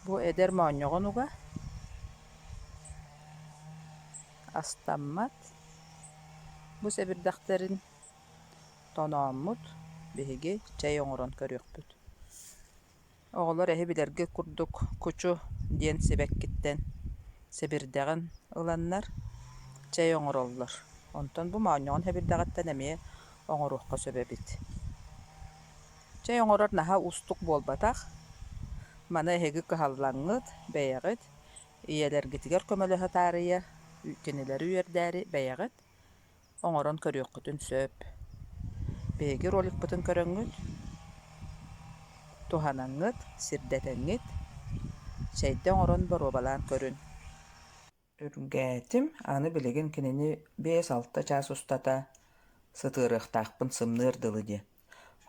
Бу эдэр моонньоҕон уга астаммат. Бу сэбирдэхтэрин тонооммут биһиги чэй оҥорон көрүөхпүт. Оҕолор эһи билэргит курдук кучу диэн сибэккиттэн сэбирдэҕин ыланнар чэй оҥороллор. Онтон бу моонньоҕон сэбирдэҕиттэн эмиэ оҥоруохха сөп эбит. Чэй оҥорор наһаа уустук буолбатах. Маны эһиги кыһаллаҥҥыт, бэйэҕит ийэлэргитигэр көмөлөһө таарыйа, кинилэри үөрдээри бэйэҕит оҥорон көрүөххүтүн сөп. Биһиги роликпытын көрөҥҥүт, туһанаҥҥыт, сирдэтэҥҥит, чэйдэ оҥорон боруобалаан көрүн. Үргээтим, аны билигин кинини 5-6 чаас устата сытыарыахтаахпын сымныар дылы диэн.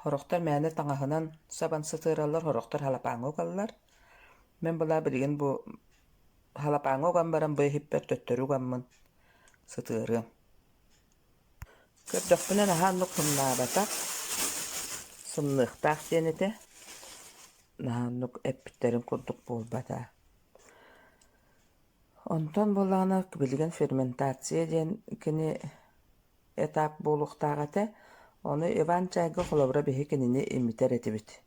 Сорохтор мээнэ таҥаһынан сабан сытыараллар, сорохтор халапааҥҥа угаллар. Мин былаа билигин бу халапааҥҥа уган баран бу иһиппэр төттөрү угаммын сытыарыам. Көрдөхпүнэ наһаа оннук сымнаабатах, сымныахтаах диэн этэ. Наһаа оннук эппиттэрин курдук буолбата. Онтон буоллаҕына билигин ферментация диэн кини этап буолуохтаах этэ. Ону Иван чайга холобура биһи кинини имитэр этибит.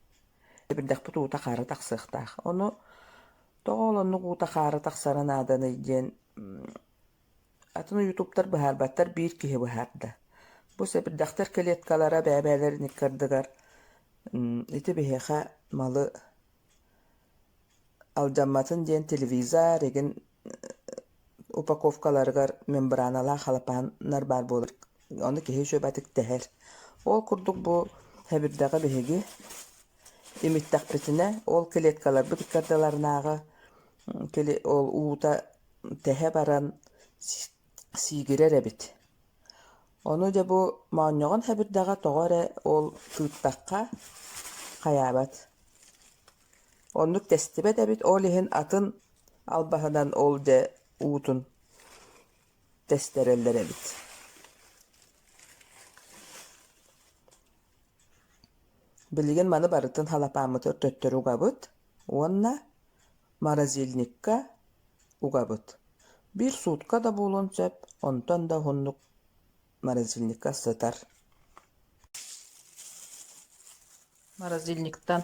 Сэбирдэхпит уута хаара тахсыахтаах. Ону тоҕо ол оннук уута хаара тахсара нааданый диэн атын ютубтар быһаарбаттар биир киһи быһаарда. Бу сэбирдэхтэр клеткалара бэйэ-бэйэлэрин икки ардыгар ити биһиэхэ малы алдьамматын диэн телевизор игин упаковкаларыгар мембраналаах халапааннар баар буолар. Ону киһи үчүгэйдик тэһэр. Ол курдук бу сэбирдэҕи биһиги имиттэхпитинэ ол клеткаларбыт икки ардыларынааҕы ол уута тэһэ баран сиигирэр эбит. Ону дьэ бу моонньоҕон сэбирдэҕэ тоҕо эрэ ол тыыттахха хайаабат. Оннук тэстибэт эбит, ол иһин атын албаһынан ол дьэ уутун тэстэрэллэр эбит. Билигин маны барытын халапааммытыгар төттөрү угабыт уонна морозильникка угабыт. Биир суутка да буолуон сөп, онтон да уһуннук морозильникка сытар. Морозильниктан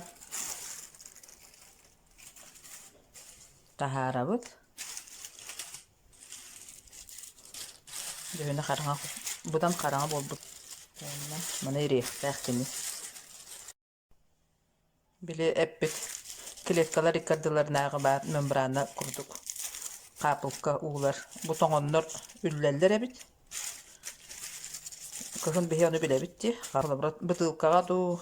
таһаарабыт. Дьүһүнэ хараҥа, быдан хараҥа буолбут. Уонна маны ириэхтээх кини. Били эппит клеткалар икки ардыларынааҕы баар мембрана курдук хаапылка уулар бу тоҥоннор үллэллэр эбит. Кыһын биһи ону билэбит дии. Холобура, бытыылкаҕа дуу,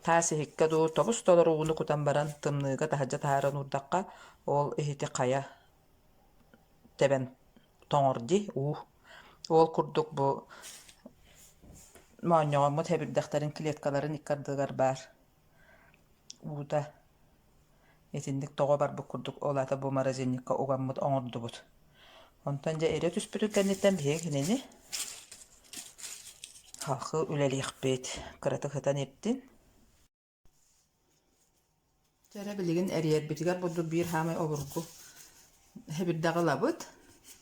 таас иһиккэ дуу тобус толору ууну кутан баран тымныыга таһырдьа таһааран уурдахха, ол иһити хайа тэбэн тоҥор дии уу. Ол курдук бу моонньоҕоммут сэбирдэхтэрин клеткаларын икки ардыгар баар уута итинник тоҕо барбыт курдук ол аата бу морозильникка угаммыт оҥордубут. Онтон дьэ ирэ түспүтүн кэнниттэн биһиги кинини халхыы үлэлиэхпит. Кыратык сытан ирдин. Дьэ эрэ билигин эрийэрбитигэр бурдук биир саамай обургу сэбирдэҕи ылабыт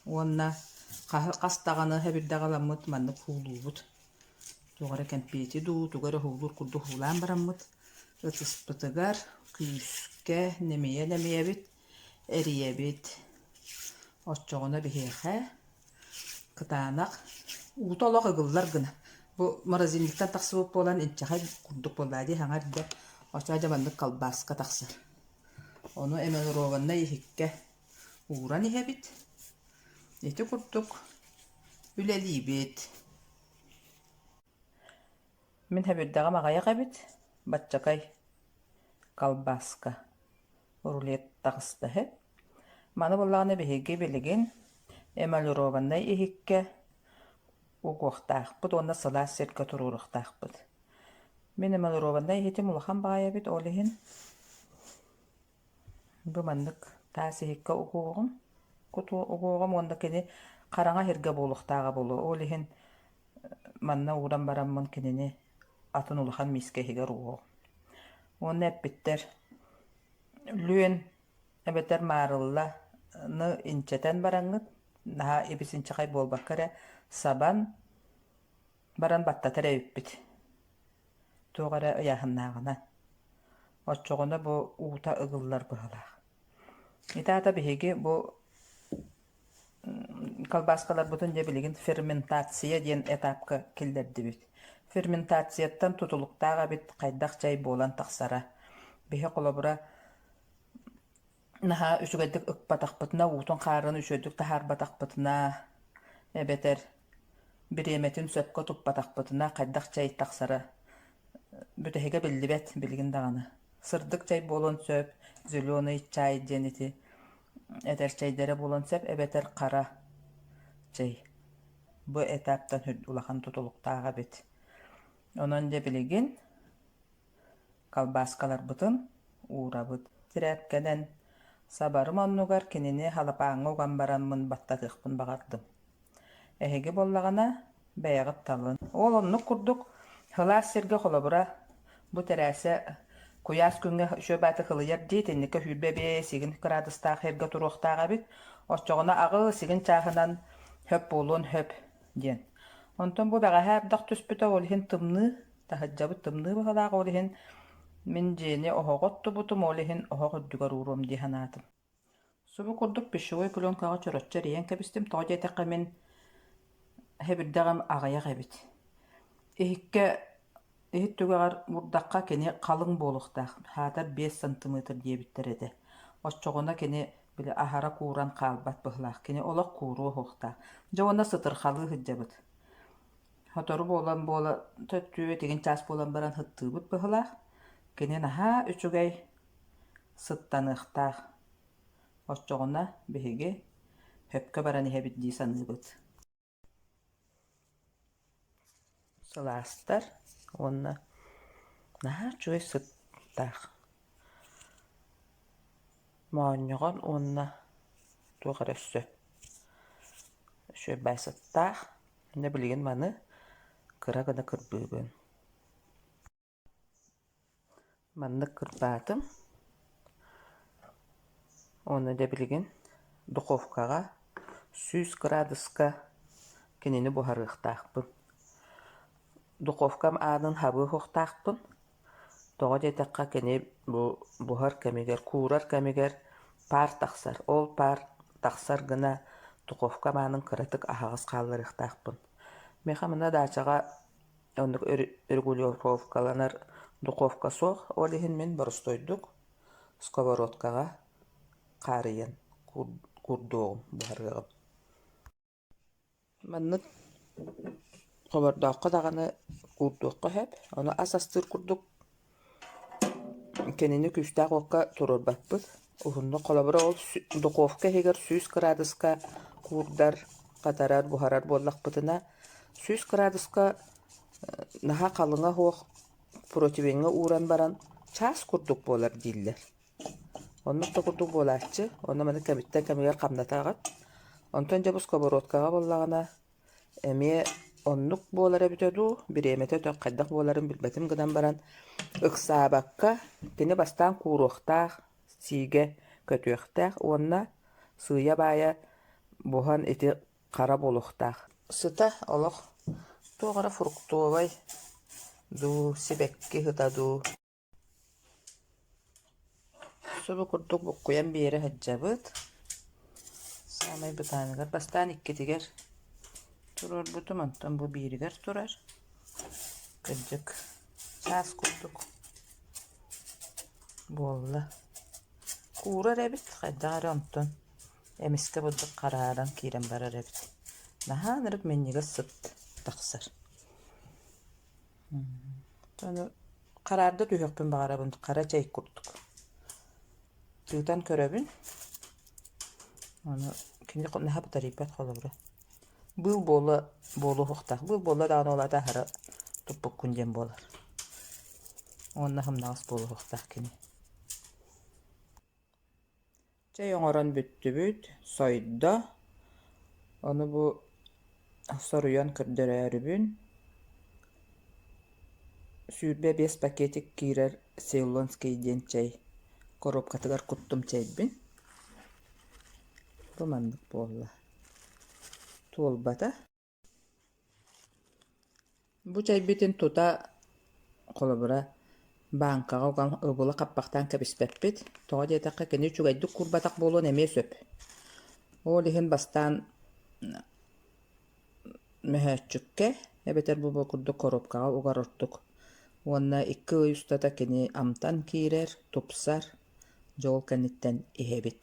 уонна хас даҕаны сэбирдэҕи ыламмыт маннык уулуубут. Туох эрэ кэмпиэти дуу, тугу эрэ уулуур курдук уулаан бараммыт ытыспытыгар күүскэ нэмийэ-нэмийэбит, эрийэбит. Оччоҕуна биһиэхэ Кытаанах, уута олох ыгыллар гына. Бу морозильниктан тахсыбыт буолан инчэҕэй курдук буоллаа дии хаҥа эрдэ оччоҕо дьэ маннык колбаска тахсар. Ону эмалированнай иһиккэ ууран иһэбит. Ити курдук үлэлиибит. Мин сэбирдэҕим аҕыйах эбит, баччакай колбаска рулет таҕыста үһү. Маны буоллаҕына биһиги билигин эмалированнай иһиккэ угуохтаахпыт уонна сылаас сиргэ туруоруохтаахпыт. Мин эмалированнай иһитим улахан баҕайы эбит, ол иһин бу маннык таас иһиккэ угуоҕум, угуоҕум уонна кини хараҥа сиргэ буолуохтааҕа буолуо, ол иһин Манна ууран бараммын кинини атын улахан миискэ иһигэр угуоҕум. Уонна эппиттэр: «Лүөн. Эбэтэр маарылланы инчэтэн бараҥҥыт, наһаа ибис-инчэҕэй буолбакка эрэ сабан баран баттатар эбиппит. Туох эрэ ыйааһыннааҕынан. Оччоҕуна бу уута ыгыллар быһыылаах. Ити аата биһиги бу колбаскаларбытын дьэ билигин ферментация диэн этапка киллэрдибит. Ферментацияттан тутулуктаах эбит хайдах чай буолан тахсара. Биһи холобура наһаа үчүгэйдик ыкпатахпытына, уутун-хаарын үчүгэйдик таһаарбатахпытына эбэтэр бириэмэтин сөпкө туппатахпытына хайдах чай тахсара бүтэһигэ биллибэт билигин даҕаны. Сырдык чай буолуон сөп, зеленый чай диэн ити этэр чэйдэрэ буолуон сөп эбэтэр хара чэй. Бу этаптан улахан тутулуктаах эбит. Онон дьэ билигин колбаскаларбытын уурабыт. Тирээпкэнэн сабарым оннугар кинини халапааҥҥа уган бараммын баттатыахпын баҕардым. Эһиги буоллаҕына бэйэҕит талын. Ол оннук курдук сылаас сиргэ холобура бу тэрээсэ куйаас күҥҥэ үчүгэй баайдык ылыйар дии итинниккэ 25 сигин кыраадыстаах сиргэ туруохтаах эбит. Оччоҕуна аҕыс сигин чааһынан хөп буолуон хөп диэн. Онтон бу бэҕэһээ ардах түспүтэ ол иһин тымныы таһырдьабыт тымныы быһыылаах ол иһин мин дьиэни оһоҕо оттубутум ол иһин оһох үрдүгэр ууруом дии санаатым. Субу курдук пищевой пленкаҕа чороччу эрийэн кэбистим, тоҕо диэтэххэ мин сэбирдэҕим аҕыйах эбит. Иһиккэ иһит түгэҕэр уурдахха кини халыҥ буолуохтаах, саатар 5 сантиметр диэбиттэр этэ. Оччоҕуна кини били аһара кууран хаалбат быһыылаах, кини олох кууруо суохтаах. Дьэ уонна сытырхалыы сылдьабыт. Сотору буолан буола төттүү тигин чаас буолан баран сыттыыбыт быһыылаах. Кини наһаа үчүгэй сыттаныахтаах. Оччоҕуна биһиги сөпкө баран иһэбит дии саныыбыт. Сылаастар уонна наһаа үчүгэй сыттаах. Моонньоҕон уонна туох эрэ өссө үчүгэй сыттаах. Дьэ билигин маны кыра гына кырбыыбын. Маннык кырбаатым уонна дьэ билигин духовкаҕа 100 кыраадыска кинини буһарыахтаахпын. Духовкам аанын хабыа суохтаахпын, тоҕо диэтэххэ кини бу буһар кэмигэр, куурар кэмигэр паар тахсар. Ол паар тахсар гына духовкам аанын кыратык аһаҕас хаалларыахтаахпын. Миэхэ манна даачаҕа Оннук регулировкаланар духовка суох, ол иһин мин боростуойдук сковородкаҕа хаарыйан куурдуоҕум, буһарыаҕым. Маннык хобордооххо даҕаны куурдуохха сөп, ону ас астыыр курдук кинини күүстээх уокка туруорбаппыт. Уһуннук холобура ол духовка иһигэр 100 кыраадыска куурдар, хатарар, буһарар буоллахпытына 100 кыраадыска наһаа халыҥа суох противеҥҥа ууран баран чаас курдук буолар дииллэр. Оннук да курдук буолааччы, онно маны кэмиттэн кэмигэр хамнатаҕыт. Онтон дьэ бу сковородкаҕа буоллаҕына Эмиэ оннук буолара эбитэ дуу, бириэмэтэ өтөх хайдах буоларын билбэтим гынан баран, ыксаабакка кини бастаан кууруохтаах, сиигэ көтүөхтээх уонна сыыйа-баайа буһан ити хара буолуохтаах. Сыта олох туох эрэ фруктовай дуу, сибэкки сыта дуу Субу курдук буккуйан биэрэ сылдьабыт. Саамай бытааныгар бастаан иккитигэр туруорбутум, онтон бу бииригэр турар. Кырдьык, саас курдук буолла. Куурар эбит, хайдах эрэ онтон эмискэ бурдук харааран киирэн барар эбит. Наһаа ынырык минньигэс сыт тахсар. Ону хараарда түһүөхпүн баҕарабын, хара чэй курдук. Тыытан көрөбүн, ону кини наһаа батарыйбат холобура. Быыл буола буолуохтаах, быыл буолла даҕаны ол аата аһара туппуккун диэн буолар. Уонна сымнаҕас буолуохтаах кини. Чэй оҥорон бүттүбүт, сойдо, ону бу соруйан көрдөрөөрүбүн 25 пакетик киирэр цейлонский диэн чэй коробкатыгар куттум чэйбин. Бу маннык буолла. Туолбата. Бу чэйбитин тута, холобура, бааҥкаҕа уган ыбылы хаппахтаан кэбиспэппит. Тоҕо диэтэххэ, кини үчүгэйдик куурбатах буолуон эмиэ сөп. Ол иһин бастаан мөһөөччүккэ эбэтэр бу курдук коробкаҕа угар ордук. Уонна 2 ый устата кини амтан киирэр, тупсар, дьэ ол кэнниттэн иһэбит.